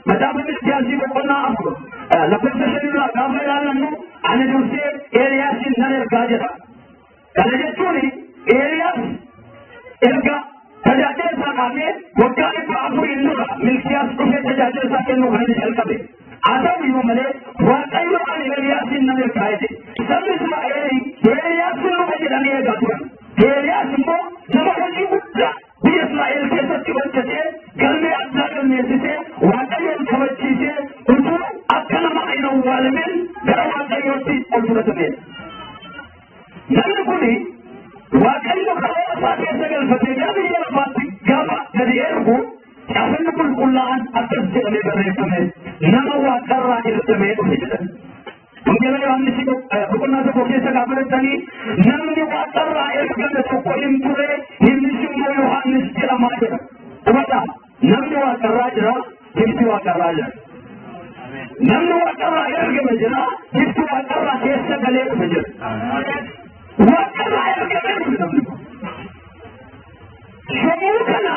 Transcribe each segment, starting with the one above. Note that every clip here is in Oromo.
Macaafa Milkiyaasii boqonnaa 4 lakkoofsa 5 irraa gaafa ilaallannu ani dursee ergaa jedha. Kana jechuun Eeliyaas erga tajaajila isaa kaasee waggaa 400 dura Milkiyaas dhufee tajaajila isaa kennuu kan inni jalqabe. Haa ta'u iyyuu malee Waaqayyo ani Eeliyaasin nan ergaa jedhe. Sabni Israa'el Eeliyaasin dhufa jedhanii eegaa turan. Eeliyaas immoo nama hojii guddaa biyya Israa'el keessatti hojjetee galmee addaa galmeessisee Waaqayyoon kabachiisee utuu akka nama hin awwaalameen gara Waaqayyootti ol fudhatamedha. Namni kuni Waaqayyo karoora isaa keessa galfatee gara biyya lafaatti gaafa gadi ergu caafanni qulqullaa'aan akkas jedhamee barreeffame nama waaqarraa ergamee dhufe jedhan. Wangeela Yohaannis boqonnaa 1 keessa gaafa fudhatanii namni waaqarraa ergame tokko hin ture, innis immoo Yohaannis jedhamaa jedha. Hubadhaa, namni waaqarraa jira, bifti waaqarraa jira. Namni waaqarraa ergame jira, bifti waaqarraa keessa galee dhufe jira. Waaqarraa ergamee dhufe namni kun. Yommuu kana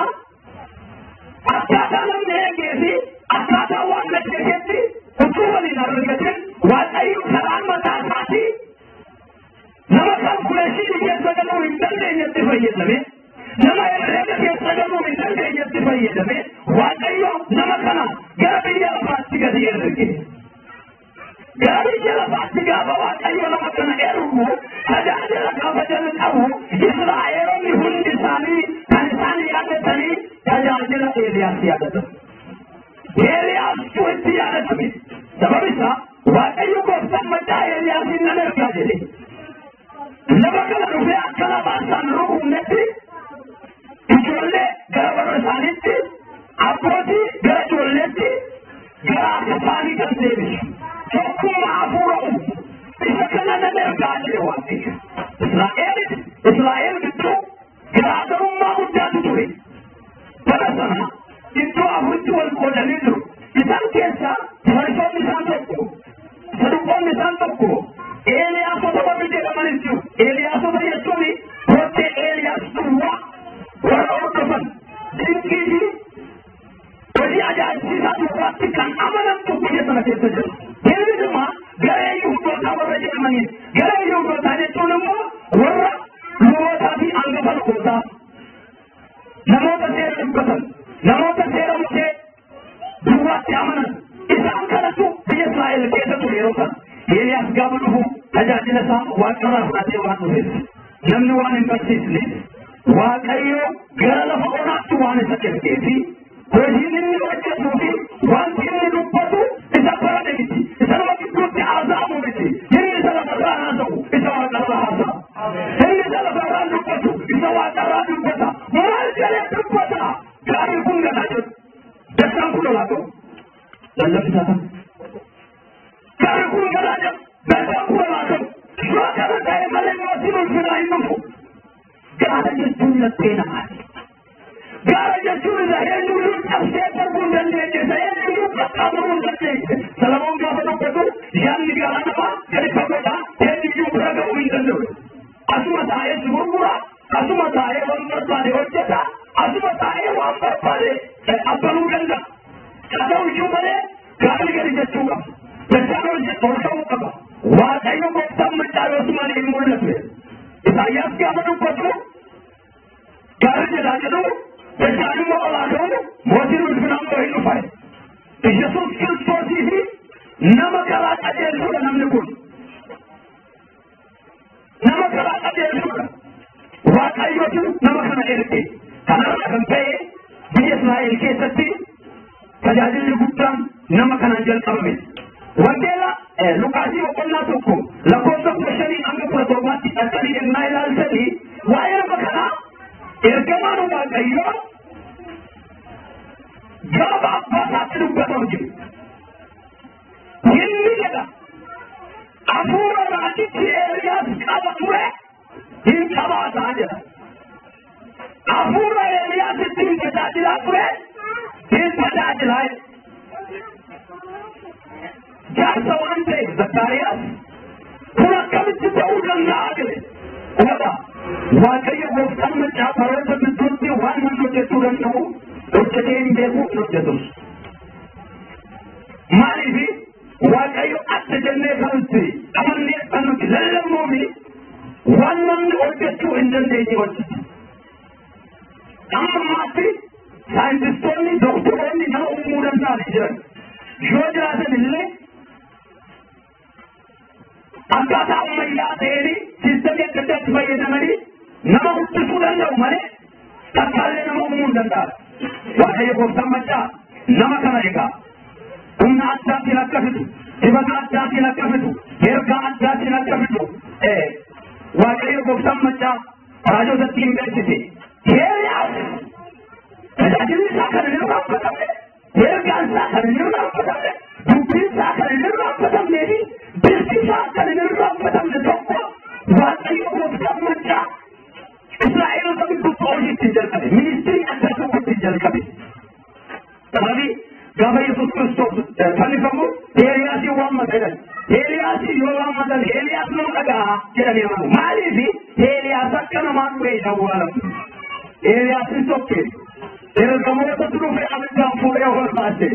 akkaataa namni eegee fi akkaataa waan gaddeesetti utuu waliin argatin Waaqayyo karaa mataa isaatii nama kaalkuleeshinii keessa galuu hin dandeenyetti fayyadame, nama herreega keessa galuu hin dandeenyetti fayyadame, Waaqayyo nama kana gara biyya lafaatti gadi erge. Gara biyya lafaatti gaafa Waaqayyo nama kana ergu tajaajila gaafa jalqabu Israa'eelonni hundi isaanii kan isaan yaadatanii tajaajila Eeliyaas yaadatan. Eeliyaastu itti yaadatame. Sababni isaa Waaqayyo gooftaan macaa Eeliyaasin nan ergaa jedhe. Nama kana dhufee akka lafaa isaan rukunnetti ijoollee gara warra isaaniitti, abbootii gara ijoolleetti, gara harka isaanii kan deebisu. Tokkummaa hafuura uumu. Isa kana nan ergaa jedhe Waaqayyo. Israa'el gidduu garaagarummaa guddaatu ture. Bara sana iddoo afuritti wal qoodanii jiru. Isaan keessaa Fariisonni isaan tokko, Saduqoonni isaan tokko, Eeliyaasota warri jedhamanis jiru. Eeliyaasota jechuun hortee Eeliyaas duwwaa warra hordofan dinqii fi hojii ajaa'ibsiisaa duwwaatti kan amanantu biyya sana keessa jiru. Innis immoo garee Yihudootaa warra jedhamaniin. Garee Yihudootaa jechuun immoo warra lubootaa fi hangafa lubootaa, namoota seera dubbatan, namoota seera Musee duwwaatti amanan. Isaan kanatu biyya Israa'el keessa ture yeroo sana. Eeliyaas gaafa dhufu tajaajila isaa waaqarraa fudhatee waan dhufeef, namni waan hin barsiisneef, Waaqayyo gara lafa onaatti waan isa ergee fi hojiin inni hojjetuu fi wanti inni dubbatu isa barame miti. Isa nama gidduutti haasa'amu miti. Inni isa lafarraa haasa'u, isa waaqarraa haasa'a. Inni isa lafarraa dubbatu, isa waaqarraa dubbata. Maal jedhee dubbata? Gaariin kun ganaa jedhu. Dachaan kun olaa ta'u. Lallabni isaa kana. Gaariin kun ganaa jedhu. Dachaan kun olaa ta'u. Yoo kana ta'e malee mootiin ulfinaa hin dhufu. Gaara jechuun laphee namaati. Gaara jechuun isa eenyuyyuu cabsee darbuu hin dandeenye, isa eenyuyyuu qaxxaamuruu hin dandeenye. Salamoon gaafa dubbatu yaadni garaa namaa gadi fagoodha, eenyuyyuu bira ga'uu hin danda'u. Asuma taa'ee si gurgura, asuma taa'ee waan barbaade hojjeta, asuma taa'ee waan barbaade abbaluu danda'a. Haa ta'u iyyuu malee gaarri gadi jechuu qaba. Dachaan ol ka'uu qaba. Waaqayyo gooftaan macaa yoosumaan hin mul'atu. Isaayyaas gaafa dubbatu gaarri jedhaa jedhu dachaan immoo olaa ka'u mootiin ulfinaa immoo hin dhufa. Yesuus Kiristoosii fi nama karaa qajeelchudha namni kun. Nama karaa qajeelchudha. Waaqayyotu nama kana erge. Kanarraa kan ka'e biyya Israa'el keessatti tajaajilli guddaan nama kanaan jalqabame. Wangeela Luqaasii boqonnaa 1 lakkoofsa 15 hanga 17tti dhaqanii ennaa ilaaltanii waa'ee nama kanaa ergamaan Waaqayyoo gaafa abbaa isaatti dubbatamu jiru. Inni jedha hafuura raajichi Eeliyaas qaba ture hin qabaataa jedha. Hafuura Eeliyaas ittiin tajaajilaa ture hin tajaajilaa jedha. Jaarsa waan ta'eef Zakkaariyaas kun akkamitti ta'uu danda'a jedhe. Hubadhaa, Waaqayyo gooftaan macaa baroota gidduutti waan hin hojjechuu danda'u hojjetee hin beeku, hin hojjetus. Maaliif Waaqayyo adda jennee kan nuti amannee kan nuti lallabnuu fi Injineeringii hojjeta. Amma ammaatti saayintistoonni doktoroonni nama uumuu danda'an jiran. Yoo jiraatan illee akkaataa ammayyaa ta'een siistamii adda addaatti fayyadamanii nama guddisuu danda'u malee takkaallee nama uumuu hin danda'an. Waaqayyo gooftaan maccaa nama kana egaa humna addaatiin akka fidu, dibata addaatiin akka fidu, ergaa addaatiin akka fidu, Waaqayyo gooftaan maccaa raajotatti hin beeksise. Eeliyaas tajaajilli isaa kan inni irraanfatamne, ergaan isaa kan inni irraanfatamne, dubbiin isaa kan inni irraanfatamnee fi bifti isaa kan inni irraanfatamne tokko Waaqayyo gooftaan maccaa Israa'eelota gidduutti hojii ittiin jalqabe, ministirii addaa tokko ittiin jalqabe. Sababii gaafa Yesuus Kiristoos fannifamu Eeliyaasiin waammata jedhan. Eeliyaasiin yoo waammatan Eeliyaas nama dhaga'a jedhanii amanu. Maaliif Eeliyaas akka namaa dhufee hin awwaalamu? Eeliyaasiin sokke ergamootatu dhufe abiddaan fuudhee ol baase.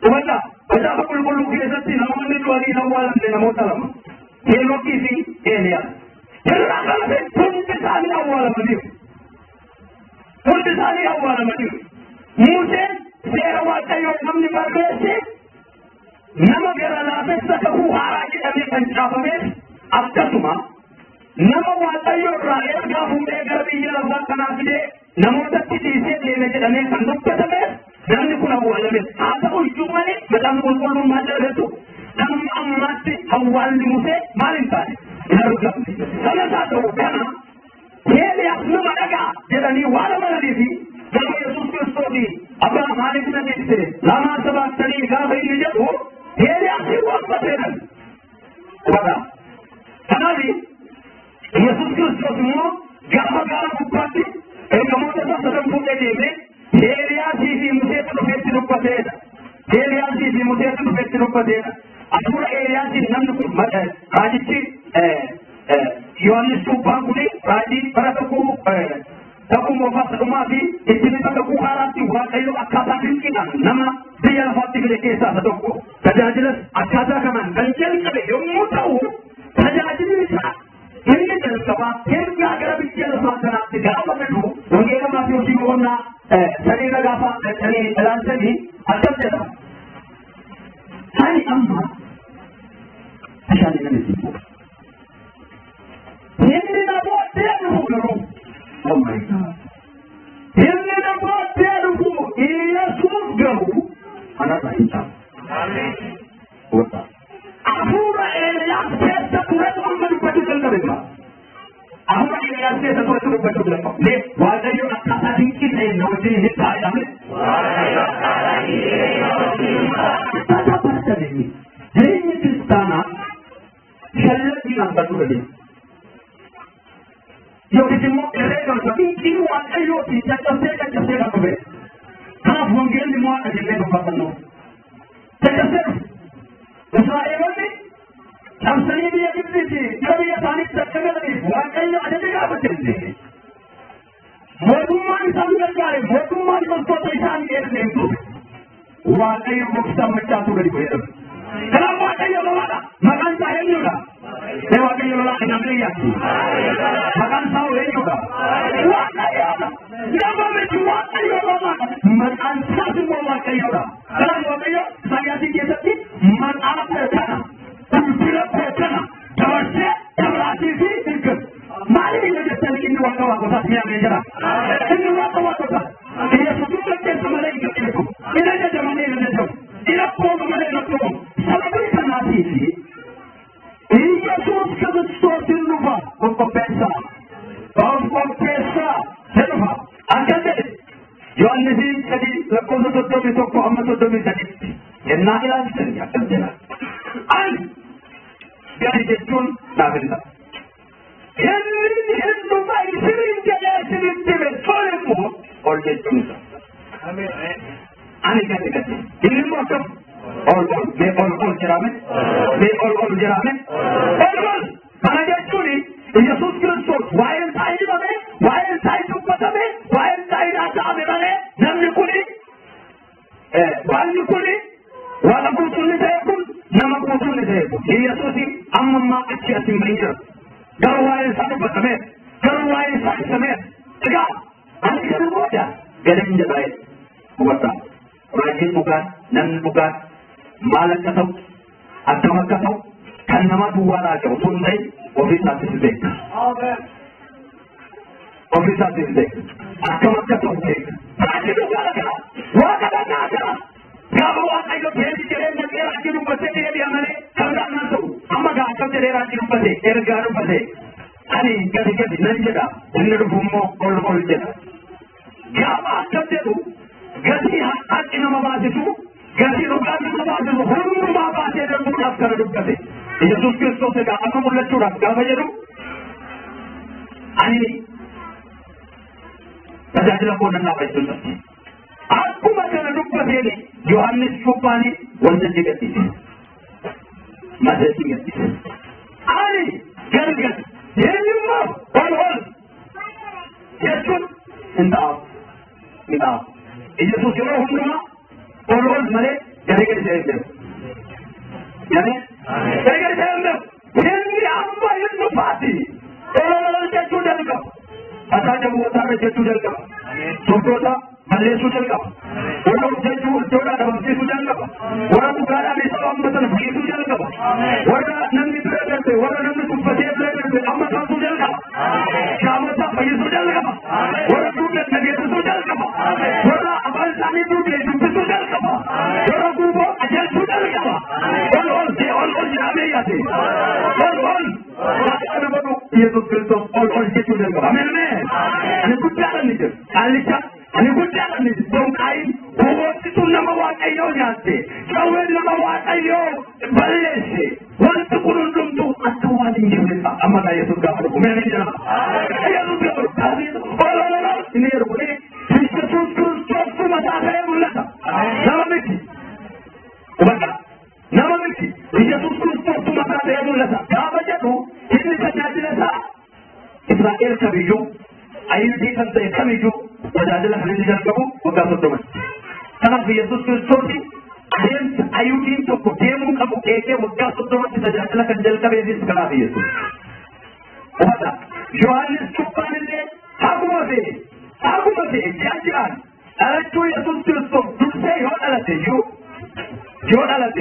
Hubadhaa macaafa qulqulluu keessatti namoonni du'anii hin awwaalamne namoota lama. Heenokii fi Eeliyaas. Irraa kan hafe hundi isaanii awwaalamaniiru. Hundi isaanii awwaalamaniiru. Museen seera Waaqayyoo namni barreesse nama gara laafessa kakuu haaraa jedhamee kan caafameef akkasuma nama Waaqayyo irraa ergaa fuudhee gara biyya lafaa kanaa fidee namootatti dhiisee deeme jedhamee kan dubbatameef namni kun awwaalameef. Haa ta'u iyyuu malee macaafni qulqulluun maal jedha? Hamma ammaatti awwaalli Musee maal hin taane? Hin argamne. Sanas haa ta'u kana Eeliyaas nama dhagaa jedhanii waan amananii fi gaafa Yesuus Kiristoos abbaa maaliif na dhiiste lamaa sabaattanii gaafa inni jedhu Eeliyaas hin waammateedhan. Hubadhaa. Kanaaf Yesuus Kiristoos immoo gaafa gaara gubbaatti ergamoota isaa sadan fuudhee deemee Eeliyaasii fi Museetu dhufeetti dubbateedha. Eeliyaasii fi Museetu dhufeetti dubbateedha. Hafuura Eeliyaasiin namni kun raajichi Yohaannis Cuuphaan kun raajii bara kakuu moofaa sadhumaa fi itti bifa kakuu haaraatti Waaqayyo akkaataa dinqiidhaan nama biyya lafaatti fide keessaa isa tokko. Tajaajilas akkaataa kanaan kan jalqabe yommuu ta'u tajaajilli isaa inni jalqabaa ergaa gara biyya lafaa kanaatti gaafa fidu wangeela Maatewosii boqonnaa 3 gaafa dhaqanii ilaaltanii akkas jedha. Ani amma bishaan nan isin buusa. Inni na booddee dhufu garuu oh my God. Inni na booddee dhufu Yesuus garuu anarraa hin caalu. Hafuura Eeliyaas keessa turetu amma dubbachuu jalqabe jira. Hafuura Eeliyaas keessa turetu dubbachuu jalqabe. Mee Waaqayyo akkaataa dinqii ta'een na wajjin hin taa'e. Akkaataa bartamee jireenyi kiristaanaa shallaggiidhaan baduu dandeenya. Yookiis immoo herreegaan dinqiin Waaqayyootiin caccabsee caccabsee kan dhufe. Kanaaf wangeelli immoo akka jennee dubbatannu. Caccabsee dhufe. Israa'eelonni cabsanii biyya Gibxiitii gara biyya isaaniitti akka galaniif Waaqayyo ajaja gaafa kenne. Mootummaan isaan gargaare mootummaan loltoota isaanii eegeen ture. Waaqayyo gooftaan maccaatuu gadi bu'ee dhufe. Kanaaf Waaqayyo lolaadha. Maqaan isaa eenyudha? Mee Waaqayyo lolaadha namni yaatti. Maqaan isaa eenyudha? Waaqayyoodha. Nama miti Waaqayyo lolaadha. Maqaan isaas immoo Waaqayyoodha. Kanaaf Waaqayyo Isaayyaasii keessatti maqaa koo kana ulfina koo kana dabarsee dabraatii fi dirqama. Maaliif inni jettanii inni waaqa waaqotaas ni amee jira. Inni waaqa waaqotaas. Yesuus gaggeessa malee hin gaggeessu. Inni ajaja malee hin ajajamu. Inni abbooma malee hin abboomamu. Sababii kanaatiif Yesuus Kiristoosin dhufa of qopheessaa. Of qopheessaa ni dhufa. Akkas jedhe Yohaannis 3 lakkoofsa 31 amma 33tti yennaa ilaaltan akkas jedha. Ani gadi jechuun naaf hin ta'u. Inni hin dhufa isiniin jedhee isinitti hime sun immoo ol jechuun isa. Ani gadi gadi. Inni immoo akkam ol ol mee ol ol jedhame mee ol ol jedhame ol ol. Kana jechuun Yesuus Kiristoos waa'een isaa himame waa'een isaa dubbatame waa'een isaa haasa'ame malee namni kuni waaqni kuni waaqa guutuun ni ta'e kun nama guutuun ni ta'e kun Yesuus amma ammaa achi as hin bahin jira. Garuu waa'een isaa dubbatame garuu Garuu waa'ee isaa ibsameera. Egaa ani kana booda galan jedhaa hubadhaa. Raajiin dhugaan namni dhugaan maal akka ta'u akkam akka ta'u kan namaa duwwaa raaja'u osoo hin ta'in ofii isaattis beeka. Ofii isaattis beeka. Akkam akka ta'u beeka. Raajii dhugaa kana waaqa dhaqaa kana gaafa Waaqayyo deebii jedhee naqee raajii dubbatee deebi'a malee kan biraan nan ta'u. Amma gaa akkam jedhee raajii dubbate ergaa dubbate ani gadi gadi nan jedha inni dhufu immoo ol ol jedha. Gaafa akkam jedhu gatii haqqi nama baasisu gatii dhugaa nama baasisu hundumaa baasee darbuudhaaf kana dubbate. Yesuus Kiristoos egaa amma mul'achuudhaaf gaafa jedhu ani tajaajila koo nan dhaaba jechuudha. Akkuma kana dubbateen Yohaannis Cuuphaan waltajjii gadhiise. Maseetii gadhiise. Ani gadi gadi eenyummaa ol ol jechuun hin ta'amu. Hin ta'amu. Yesuus yeroo hundumaa ol ol malee gadi gadi ta'ee hin beeku. Yaani gadi gadi ta'ee hin beeku. Inni amma hin dhufaati. Ol ol jechuu jalqaba. Mataa jabootaa irra jechuu jalqaba. Sobdoota balleessuu jalqaba. Warra hojjechuu iddoodhaa dhabamsiisuu jalqaba. Warra dhugaadhaan isa hambatan fayyisuu jalqaba. Warra namni bira darbe, warra namni tuffatee bira darbe amma kaasuu jalqaba. Shaamota fayyisuu jalqaba. Warra duude dhageessisuu jalqaba. Warra afaan isaanii duude dubbisuu jalqaba. Warra guuboo qajeelchuu jalqaba. Ol ol jee ol ol jedhamee yaate. Ol ol. Waaqni godhu Yesuus Kiristoos ol ol jechuu jalqaba. Ameen ameen. Ani guddaadha ni jedhu. Qaallicha ani guddaadha ni jedhu. Donqaayin huboottitu nama Waaqayyoo nyaatte. Qawween nama Waaqayyoo balleesse. Wanti kun hundumtuu akka waan hin jirre ta'a. Amma gaa Yesuus gaafa dhufu. Ameen jedhama. Yesuus gaafa dhufu. Ol ol ol ol inni jedhu kuni Yesuus Kiristoos mataa ta'ee mul'ata. Nama miti. Hubadhaa. Nama miti. Yesuus Kiristoos mataa ta'ee mul'ata. Gaafa jedhu inni tajaajila isaa Israa'el kamiyyuu Ayihudii kan ta'e kamiyyuu tajaajila kan inni jalqabu waggaa 30. Kanaaf Yesuus Kiristoos adeemsa Ayihudiin tokko deemuu qabu eegee waggaa 30tti tajaajila kan jalqabeefis kanaaf Yesuus. Hubadhaa. Yohaannis Cuuphaan illee haguma ta'e ji'a ji'aan dhalachuu Yesuus Kiristoos dursee yoo dhalate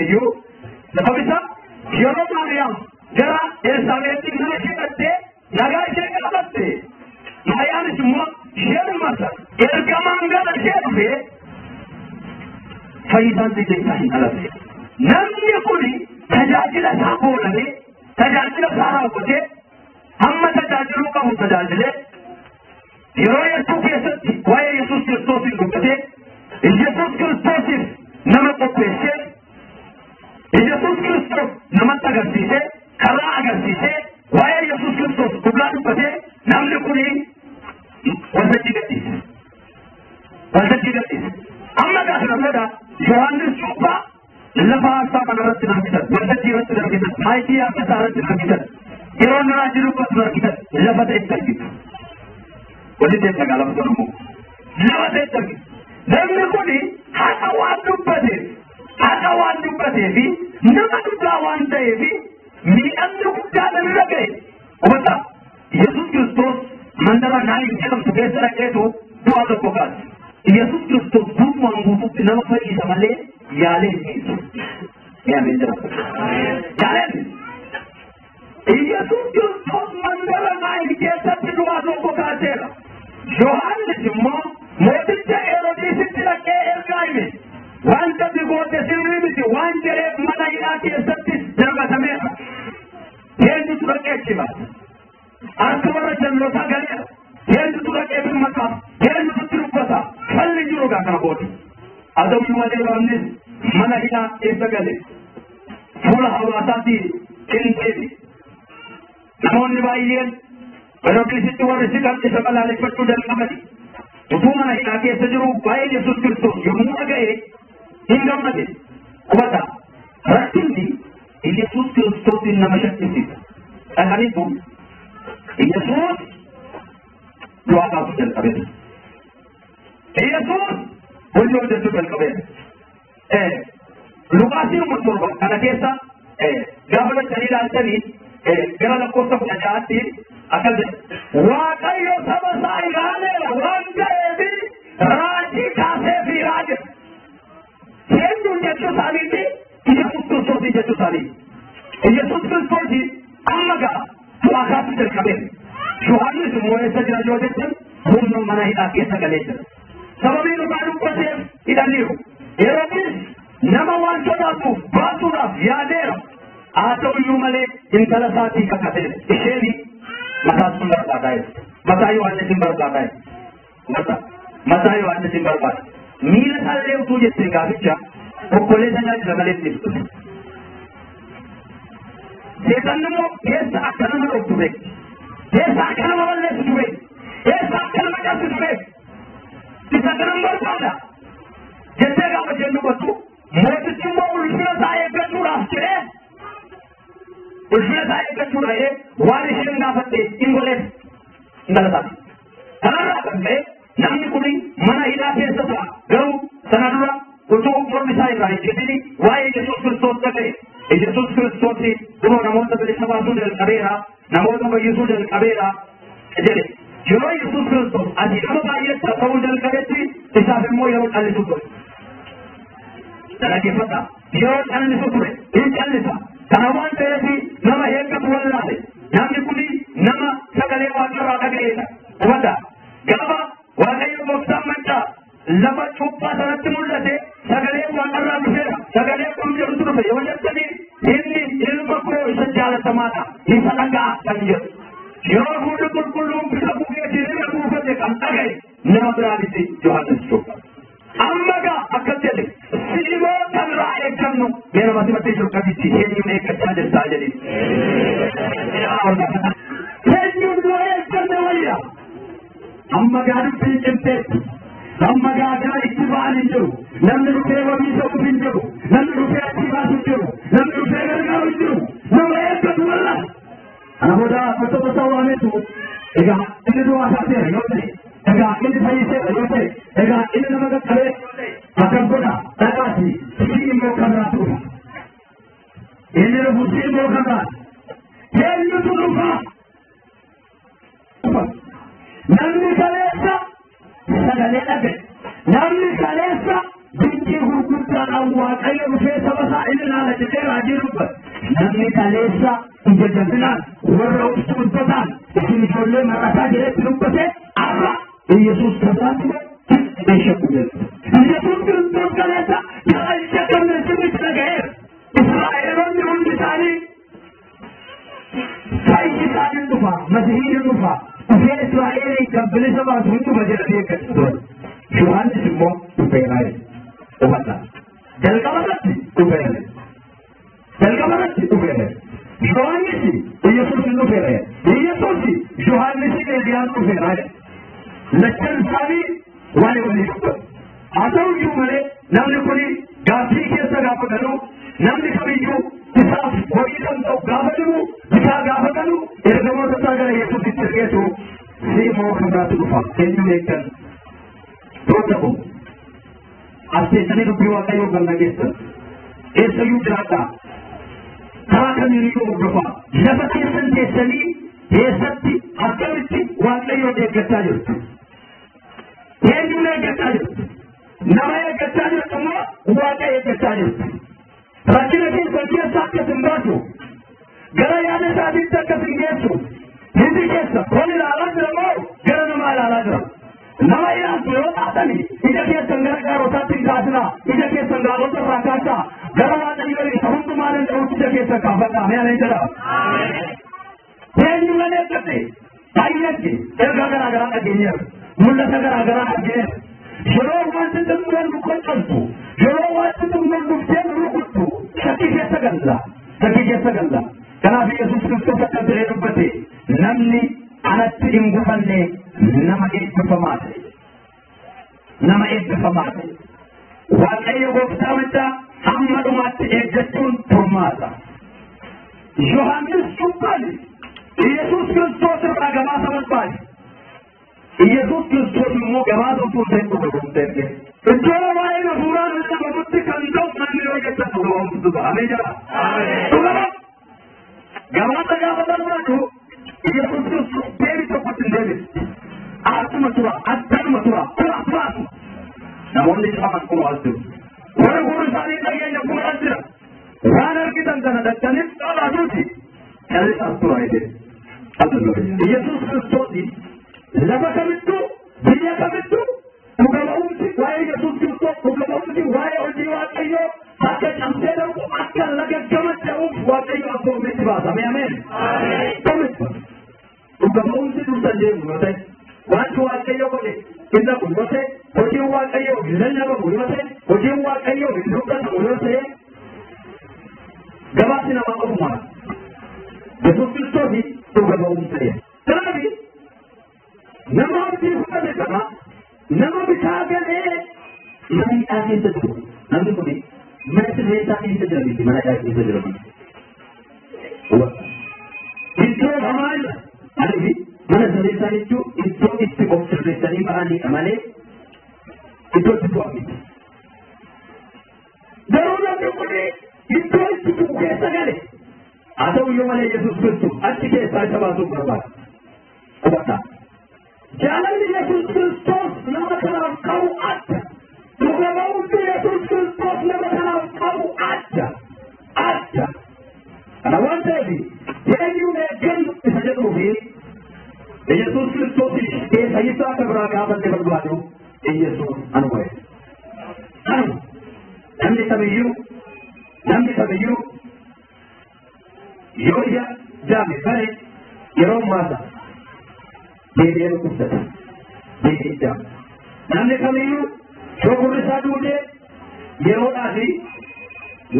iyyuu sabab isaa yeroo Maariyaam gara Elsaabeetti mana ishee dhattee nagaa ishee gaafatte Maariyaamis immoo isheenuma sana ergamaan gara ishee dhufee fayyisaan biyya isaa hin dhalate. Namni kun tajaajila isaa boonamee tajaajila isaa raawwatee hamma tajaajiluu qabu tajaajilee yeroo Yesuus keessatti waa'ee Yesuus Kiristoosiin dubbatee Yesuus Kiristoosiif nama qopheessee Yesuus Kiristoos namatti agarsiisee karaa agarsiisee waa'ee Yesuus Kiristoos dhugaa dubbatee namni kun waltajjii gadhiise. Waltajjii gadhiise. Amma gaafa booda Yohaannis Cuuphaa lafa aarsaa kanarratti argitan, waltajjii irratti argitan, maayikii aarsaa irratti argitan, yeroo inni raajii dubbatu argitan, lafa ta'etti argitu. Walitti eeggaa lafa sana immoo. Lafa ta'etti argitu. Namni kun haqa waan dubbateef, haqa waan dubbateef, nama dhugaa waan ta'eef miidhamni guddaan irra ga'e. Hubadhaa. Yesuus Kiristoos mandara Naayin jedhamtu keessa dhaqeetu du'a tokko kaase. Yesuus Kiristoos guutumaan guutuutti nama fayyisa malee yaalee hin dhiisu. Yaameen jira. Yaalee hin dhiisu. Yesuus Kiristoos mandara Naayin keessatti du'a tokko kaaseera. Yohaannis immoo mooticha Heroodisitti dhaqee ergaa hime. Wanta goote sirrii miti waan jedheef mana hidhaa keessattis darbatameera. Eenyutu dhaqee achi baase? Harka warra jallootaa galeera. Eenyutu dhaqee birmataaf? Eenyutu itti dubbata? Falli jiru gaa kana booda. Haa ta'u malee Yohaannis mana hidhaa keessa gale. Fuula hawaasaatii hin deebi. Namoonni baay'een Heroodisitti warri siqan isa balaaleffachuu jalqabani. Utuu mana hidhaa keessa jiru waa'ee Yesuus Kiristoos yommuu dhaga'e hin gammade. Hubadhaa. Rakkinni Yesuus Kiristoosin nama shakkisiisa. Dhaqaniitu Yesuus du'aa kaasuu jalqabeera. Yesuus hojii hojjechuu jalqabeera. Luqaasii 7 kana keessa gaafa lachanii ilaaltanii gara lakkoofsa 16tti Akkas jedha. Waaqayyo saba isaa ilaaleera waan ta'eef raajii kaasee fiiraa jedha. Eenyuun jechuu isaaniiti? Iyyasuus Kiristoosii jechuu isaaniiti. Iyyasuus Kiristoosii amma ga'a du'aa kaasuu jalqabeera. Yohaannis immoo eessa jira yoo jettan humna mana hidhaa keessa galee jira. Sababii dhugaa dubbateef hidhaniiru. Heroodis nama waan sodaatuuf baasuudhaaf yaadeera. Haa ta'u iyyuu malee intala isaatii kakateera. Isheen mataa sun barbaadaa jirti. Mataa Yohaannis hin barbaadaa jirti. Mataa Yohaannis hin barbaada. Miila isaallee utuu jettee gaaficha obboleessa isaa jira malee itti dhufe. Seexanni immoo keessa akka nama dhoktu beekti. Keessa akka nama balleessitu beekti. Keessa akka nama cabsitu beekti. Isa kanan barbaada. Jettee gaafa isheen dubbattu mootichi immoo ulfina isaa eeggachuudhaaf jedhee ulfina isaa eeggachuudha jedhee waan isheen gaafatte hin godheef intala isaati. Kanarraa kan ka'e namni kun mana hidhaa keessa ta'a. Garuu sana dura utuu mormi isaa irraa hin jedhini waa'ee Yesuus Kiristoos dhaga'e. Yesuus Kiristoos duroo namoota bilisa baasuu jalqabeera, namoota fayyisuu jalqabeera jedhe. Yeroo Yesuus Kiristoos asii nama baay'eetti ta'uu jalqabetti isaaf immoo yeroo callisu ture. Dhaggeeffadhaa. Yeroo callisu ture. Hin callisa. Kana waan ta'eef nama eeggatu wallaale. Namni kun nama sagalee waaqarraa dhaga'eedha. Hubadhaa. Gaafa Waaqayyo gooftaan maccaa lafa cuuphaa sanatti mul'ate sagalee waaqarraa dhufeera. Sagalee kun jedhutu dhufe yoo jettanii inni ilma koo isa jaalatamaadha. Isa dhaga'a kan jedhu. Yeroo fuulli qulqulluun bifa gugeetiin irra buufate kan dhaga'e nama biraa miti Yohaannis cuuphaa. Amma gaa akkas jedhe si'imoo kan irraa eeggannu mee nama simattee jiru kamitti eenyuun eeggachaa jirtaa jedhi. Eenyuun dura eegganne wayya. Amma gaa dubbiin cimteetti. Amma gaa gara itti ba'an hin jiru. Namni dhufee wabii ta'uuf hin jiru. Namni dhufee achi baasu hin jiru. Namni dhufee gargaaru hin jiru. Nama eeggatu walla. Kana booda wantoota isaa waameetu egaa inni du'aa kaaseera yoo ta'e egaa inni fayyiseera yoo ta'e egaa inni nama qaqqabee akkam godha dhaqaati si immoo kan biraatu dhufa. Inni dhufu si immoo kan biraatu. Eenyutu dhufa? Namni kaleessa sagalee dhaga'e. Namni kaleessa dinqii gurguddaadhaan Waaqayyo dhufee saba isaa inni ilaala jedhee raajii dubbate. Namni kaleessa ija jabinaan warra of tuultotaan isin ijoollee mar'ataa jedhetti dubbate har'a Iyyasuus kanaatti hin shakku jedhu. Iyyasuus Kiristoos kaleessa karaa hin shakkamne sirriitti dhaga'eera. Israa'eloonni hundi isaanii fayyisaan hin dhufa, Masihiin hin dhufa, dhufee Israa'elii kan bilisa baasu hin dhufa jedhanii eeggatu turan. Yohaannis immoo dhufeera jedhe. Hubadhaa. Jalqaba irratti dhufeera jedhe. Jalqaba irratti dhufeera jedhe. Yohaannis Iyyasuus hin dhufeera jedhe. Iyyasuus Yohaannis Eeliyaan dhufeera jedhe. Lachan isaanii waan walii dubbatu. Haa ta'u iyyuu malee namni kun gaaffii keessa gaafa galu namni kamiyyuu isaaf horii kan ta'u gaafa jiru bitaa gaafa galu ergamoota isaa gara Yesuusitti ergeetu si immoo kan biraatu dhufa eenyuun eeggan. Toota kun as teessanii dubbii Waaqayyoo kan dhageessan eessayyuu jiraadhaa karaa kamiiniyyuu hordofaa lafa keessan teessanii eessatti akkamitti Waaqayyoon eeggachaa jirtu. Eenyuun eeggachaa jirtu? Nama eeggachaa jirtu immoo Waaqa eeggachaa jirtu. Rakkina keessan keessa akka isin baasu, gara yaada isaatiitti akka isin geessu, hundi keessa ol ilaalaa jira moo gara namaa ilaalaa jira? Nama ilaaltu yoo taatani ija keessan gara gaarotaatti hin kaasinaa, ija keessan gaarota irraa kaasaa, gara Waaqayyoo isa hundumaa danda'utti ija keessan kaafadhaa. Mee ana jedhaa. Eenyuun eeggate? Baay'eetti ergaa garaa garaa dhageenyeerra. Mul'ata garaa garaa argineerra. Yeroo wanti xinnoon nu qoccoltu, yeroo wanti xinnoon dhuftee nu rukuttu, shakkii keessa galla. Shakkii keessa galla. Kanaaf Yesuus Kiristoos akka jedhee dubbate namni anatti hin gufanne nama eebbifamaa ta'e. Nama eebbifamaa ta'e. Waaqayyo gooftaa maccaa hamma dhumaatti eeggachuun furmaata. Yohaannis cuuphaan Yesuus Kiristoos irraa gabaasa barbaade. Yesuus Kiristoos immoo gabaasa utuu hin ta'in dhuga gooftaa. Iddoo waa'ee hafuuraan lallabamutti kan ta'u manni yoo jettan dhuga ba'umsitu ta'a. Ameen jedhaa. Dhuga ba'u. Gabaasa gaafa barbaadu Yesuus Kiristoos deebii tokkotti hin deebine. Asuma tura, addanuma tura, tura tura asuma. Namoonni jaaman kun as jiru. Warri gurri isaanii dhageenya kun as jira. Waan argitan kana dattaniif dhalaatuuti. Callisaas tura jedhe. Yesuus Kiristoos lafa kamittuu biyya kamittuu dhuga ba'umsi waa'ee Yesuus Kiristoos dhuga ba'umsi waa'ee hojii Waaqayyoo akka cabsee darbu akka laga gama ce'uuf Waaqayyo abboomitti baasa. Ameen. Abboomitti baasa. Dhuga ba'umsi dursa deemu yoo ta'e wanti Waaqayyo godhe hin dhabu yoo ta'e hojiin Waaqayyoo hin lallabamu yoo ta'e hojiin Waaqayyoo hin dubbatamu yoo ta'e gabaasi namaa ofumaa. Yesuus Kiristoos dhuga ba'umsa jedha. Kanaaf nama abdii fudhate kana nama bitaa galee mana hidhaa keessa jiru. Namni kun mana sirreessaa keessa jira miti mana hidhaa keessa jira miti. Iddoo hamaa jira. Maaliif mana sirreessaa jechuun iddoo itti of sirreessanii ba'anidha malee iddoo itti bu'an miti. Garuu namni kun iddoo itti bu'u keessa gale. Haa ta'u iyyuu malee Yesuus Kiristoos achi keessaa isa baasuuf barbaada. Hubadhaa. Jaalalli Yesuus Kiristoos nama kanaaf qabu adda. Dhuga ba'umsi Yesuus Kiristoos nama kanaaf qabu adda. Adda. Kana waan ta'eef eenyuun eeggannu isa jedhuu fi Yesuus Kiristoos fayyisaa akka biraa gaafanne barbaadu Yesuus anuma. Anuma. Namni kamiyyuu namni kamiyyuu yoo ija jaame bare yeroo maasa deebi'ee dhukkubsata. Deebi'ee jaama. Namni kamiyyuu yoo gurri isaa duudee yeroodhaa fi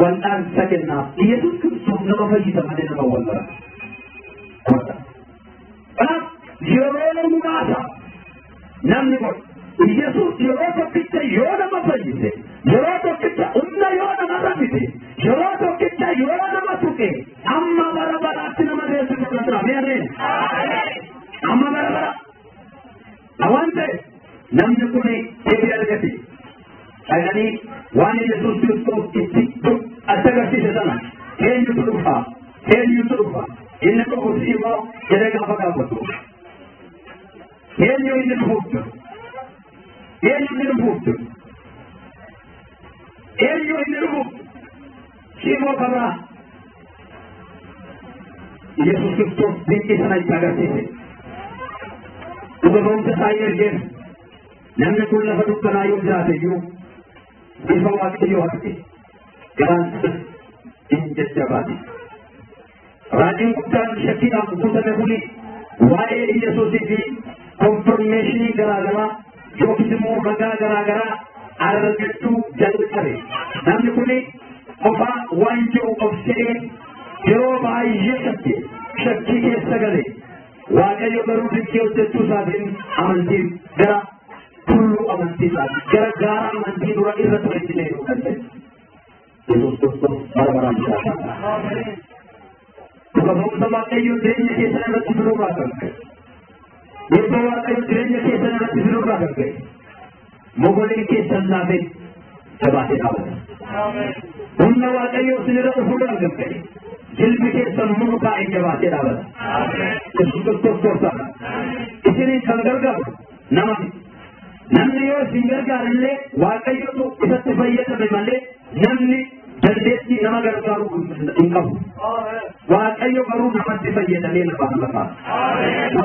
wal'aansa kennaaf. Yesuus Kiristoos nama fayyisa malee nama wal'aana. Kanaaf yeroo muraasa namni kun Yesuus yeroo tokkicha yoo nama fayyise, yeroo tokkicha humna yoo nama rabbise, yeroo tokkicha yoo nama tuqe, amma bara baraatti nama deessisu irra tura. Mee ameen. Amma bara bara. Waan ta'e namni kun deebii argate. Dhaqanii waan Yesuus Kiristoos itti achi agarsiise sana eenyutu dhufa? Eenyutu dhufa? Inni dhufu si immoo jedhee gaafa gaafatu. Eenyu inni dhufuuf jiru? Eenyu inni dhufuuf jiru? Eenyu inni dhufuuf jiru? Si immoo kabraa. Yesuus Kiristoos dinqii sana itti agarsiise. Dhuga ba'umsa isaa ergeef namni kun lafa dukkanaa yoo jiraate iyyuu ifa Waaqayyoo arge garaan hin jajjabaate. Raajiin guddaan shakkiidhaan guutame kuni waa'ee Yesuusii fi konfirmeeshinii garaagaraa yookiis immoo ragaa garaagaraa argachuu jalqabe. Namni kuni qofaa waan jiru of se'ee yeroo baay'ee shakke shakkii keessa gale. Waaqayyo garuu dinqii hojjechuu isaatiin amantiin gara tulluu amantii isaati gara gaara amantii dura irra ture itti deebi'uu danda'e. Yesuus Kiristoos bara baraan jiraata. Dhuga ba'umsa Waaqayyo jireenya keessan irratti fiduurraa kan ka'e. Dhiibbaa Waaqayyo jireenya keessan irratti fiduurraa kan ka'e. Mogoleen keessan laafee jabaatee dhaabata. Humna Waaqayyo isinirra dhufuudhaan kan ka'e. Jilbi keessan mukaa'ee jabaatee dhaabata. Yesuus Kiristoos gooftaadha. Isiniin kan gargaaru nama miti. Namni yoo isin gargaarellee Waaqayyotu isatti fayyadame malee namni dandeettii nama gargaaruu hin qabu. Waaqayyo garuu namatti fayyadamee namaaf lafa.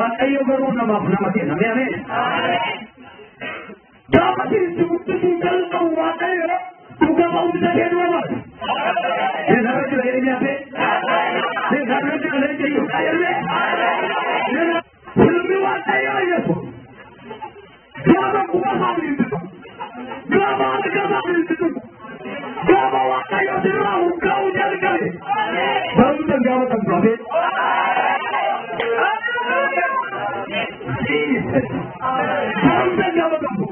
Waaqayyo garuu namaaf nama kenna. Mee ameen. Gaafa isin guddisuu jalqabu Waaqayyo dhuga ba'umsa kee dura baasa. Narra jira jedhee hafe. Narra jira jedhee jedhee. Ilmi Waaqayyoo Yesuus. Gaafa quba isaanii itti tuqu. Gaafa harka isaanii itti tuqu. Gaafa Waaqayyo sirraa hunkaa'uu jalqabe. Barumsa gaafa kan durafe. Jesus. Barumsa gaafa kan duru.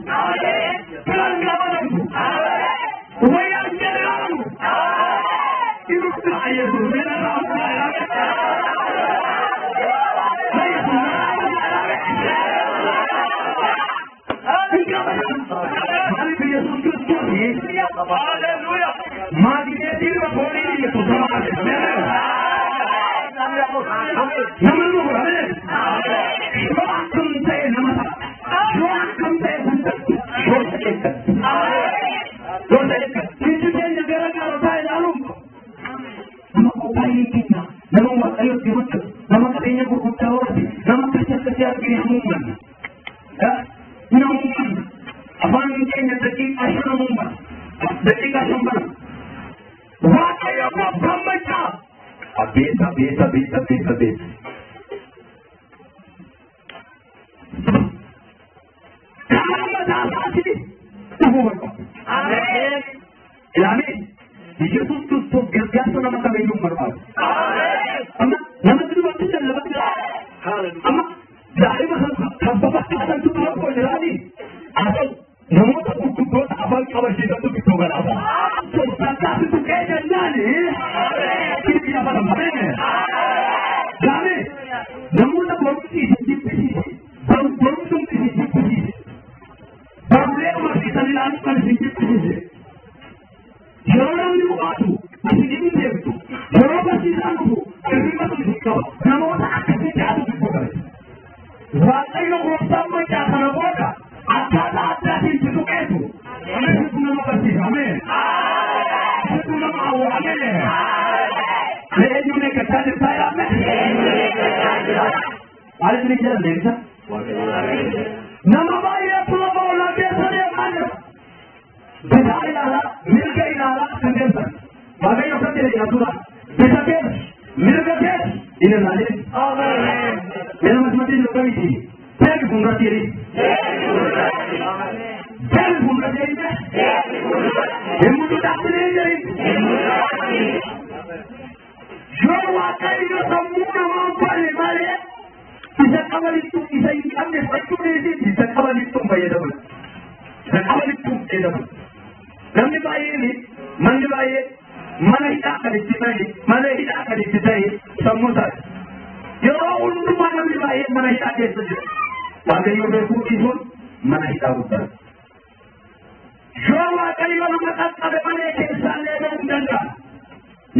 Biraan gaafa kan duru. Wayyaan jedhamu. Irukta Yesuus. Maaliif Yesuus Kiristoos Maagneetiin fooliin Yesuus nama argina. Nama nama godha. Ameen. Yoo akkam ta'e nama ta'a. Yoo akkam ta'e guddatu. Yoo isa eeggatu. Yoo isa eeggatu. Ijji keenya gara gaarotaa ilaaluun nama qophaa'ee keenya nama Waaqayyootti hojjetu nama qabeenya gurguddaa horate nama akkasii akkasii argine hamuumanna. Hin hamuumanna. Afaan keenya daqiiqaa 5 hamuumanna. Daqiiqaa 5 bana. Waaqayyo gooftaan machaa. Abeet abeet abeet abeet abeet. Karaa mataa isaatiin dhufuu barbaada. Ilaali Yesuus Kiristoos gargaarsa nama kamiyyuu hin barbaadu. Amma namatti dubartii lallabatti amma daa'ima kan babakkaatantu dura koo jiraani haa ta'u namoota gurguddoota afaan qabashiisantu gidduu galaata. Tooftaan tuqee jennaani kirkii afaan ammayee. Gaame namoota barumsi isin jibbisiise barumsumti isin jibbisiise barullee barsiisan ilaalu kan isin jibbisiise. Yeroo namni bu'aatu isin hin deemtu yeroo barsiisaan dhufu hirribatu isin qaba namoota akkasii ta'atu gidduu gala. Waaqayyo gooftaan macaa kana booda akkaataa addaatiin si tuqeetu isitu nama barsiisa. Ameen. Isitu nama hawwa. Ameen. Eenyuun eeggachaa jirtaa yaadne? Maal isin jedhan deebisa? Nama baay'eetu lafa ollaa keessa deemaa jira. Bitaa ilaalaa, mirga ilaalaa kan deemsan. Waaqayyo kan jedhe jira dura. Bita keessa, mirga keessa hin ilaalin. Mee nama simatti jiru kamiiti? Deebi fuulduratti jedhi. Deebi fuulduratti jedhi. Hin mucucaatini jedhi. Yoo Waaqayyo sammuu namaa bane malee isa qabanitti isa hin qabne fudhachuu dhiisii isa qabanitti hin fayyadaman. Isa qabanitti hin fayyadaman. Namni baay'een manni baay'ee mana hidhaa kan itti ta'e mana hidhaa kan itti ta'e sammuu isaati. Yeroo hundumaa namni baay'een mana hidhaa keessa jira. Waaqayyo beekuu dhiisuun mana hidhaa guddaadha. Yoo Waaqayyo nama qaqqabe malee keessaallee ba'uu hin danda'amu.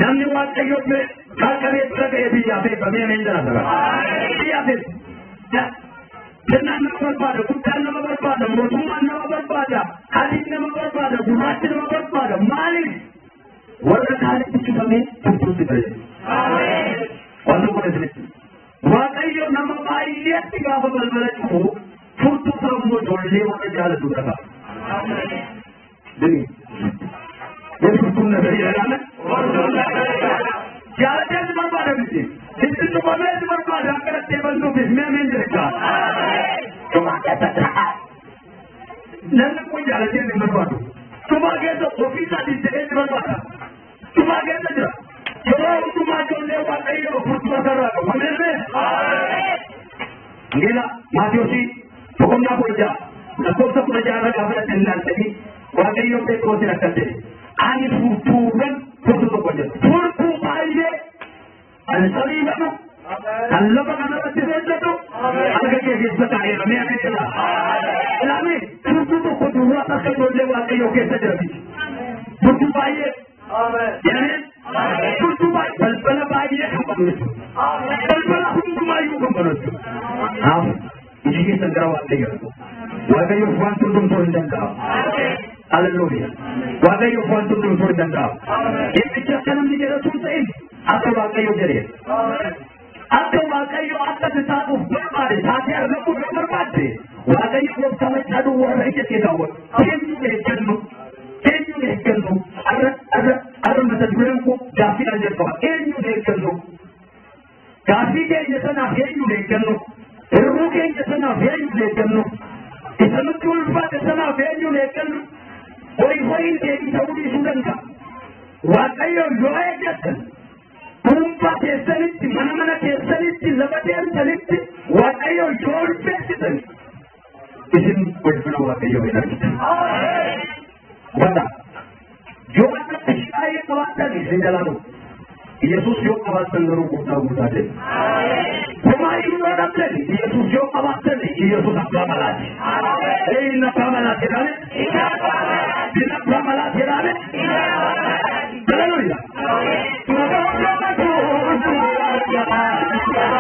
Namni Waaqayyo qaqqabee bira ga'e biyyaaf eebbamee ameen jedha saba. Biyyaaf eebba. Kennaan nama barbaada, guddaan nama barbaada, mootummaan nama barbaada, adiin nama barbaada, gurraachi nama barbaada. Maaliif? Warra kaanitti cufamee furtuutti ta'e. Waan tokko isinitti. Waaqayyo nama baay'eetti gaafa balbala cufu furtuu isaa immoo ijoollee warra jaalatu bira ka'a. Dini. Dini furtuun na ta'e jedhame. Jaalatee si barbaada miti. Itti cufamee si barbaada akka dhattee bantuufis mi'a miin jedha. Cufaa keessa ta'a. Namni kun jaalatee si barbaadu. Cufaa keessa ofii isaatiin jedhee si barbaada. Cufaa keessa jira. Yeroo hundumaa ijoollee Waaqayyoo furtuu harkarraa qabu. Ameen. Wangeela Maatiyoosi boqonnaa 16 lakkoofsa 16 irra gaafa dhaqxanii ilaaltanii Waaqayyo Phexrosin akkas jedhe. Ani furtuuwwan furtuu tokko jedhe. Furtuu baay'ee kan samii banu kan lafa kanarratti hojjetu harka kee keessa taa'eera. Mee ameen jedha. Ilaami furtuu tokko duwwaa harka ijoollee Waaqayyoo keessa jira miti. Furtuu baay'ee. Jedhamee furtuu baay'ee balbala baay'ee kan banu jechuudha. Balbala hundumaayyuu kan banu jechuudha. Kanaaf iji keessan gara Waaqayyoo. Waaqayyoof waan hundumtuu hin danda'amu. Haleluuyaa. Waaqayyoof waan hundumtuu hin danda'amu. Dhimmichi akka namni jedhatu hin ta'in akka Waaqayyo jedhee. Akka Waaqayyo akka si taatuuf barbaade taatee argamuu yoo barbaadde Waaqayyo gooftaa macaa duwwaa irra ija kee kaawwadhu. Eenyuun eeggannu? Eenyuun eeggannu? Arra arra arra mata dureen koo gaaffiidhaan jalqaba. Eenyuun eeggannu? Gaaffii keenya sanaaf eenyuun eeggannu? Hirruu keenya sanaaf eenyuun eeggannu? Isa nutti ulfaate sanaaf eenyuun eeggannu? Horii horiin deebii ta'uu dhiisuu danda'a. Waaqayyo yoo eeggattan dhuunfaa keessanitti mana mana keessanitti lafa deemtanitti Waaqayyo yoo ulfeessitan isin ulfina Waaqayyoo hin argitan. Wanta yoo akka baay'ee qabaattan isin jalaa dhufu. Yesuus yoo qabaattan garuu gooftaa guutaa ta'e. Homaayyuu yoo dhabdan Yesuus yoo qabaattan Yesuus abbaa malaati. Inni abbaa malaati jedhame. Inni abbaa malaati jedhame. Haleluuyaa. Thank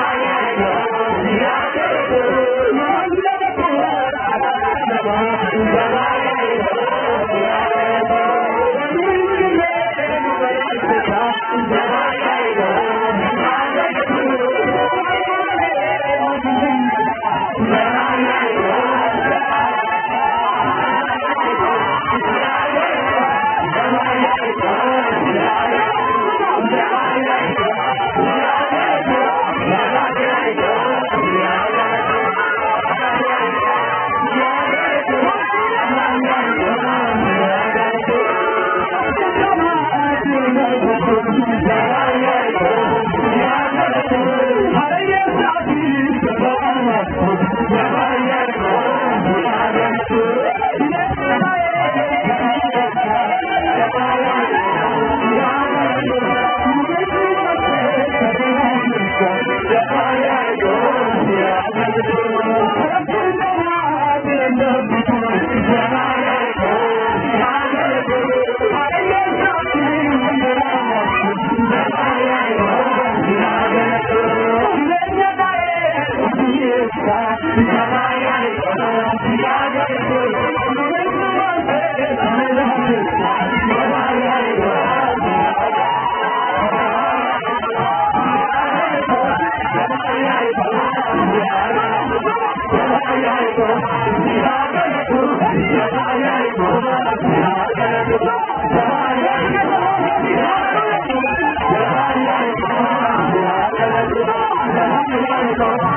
you.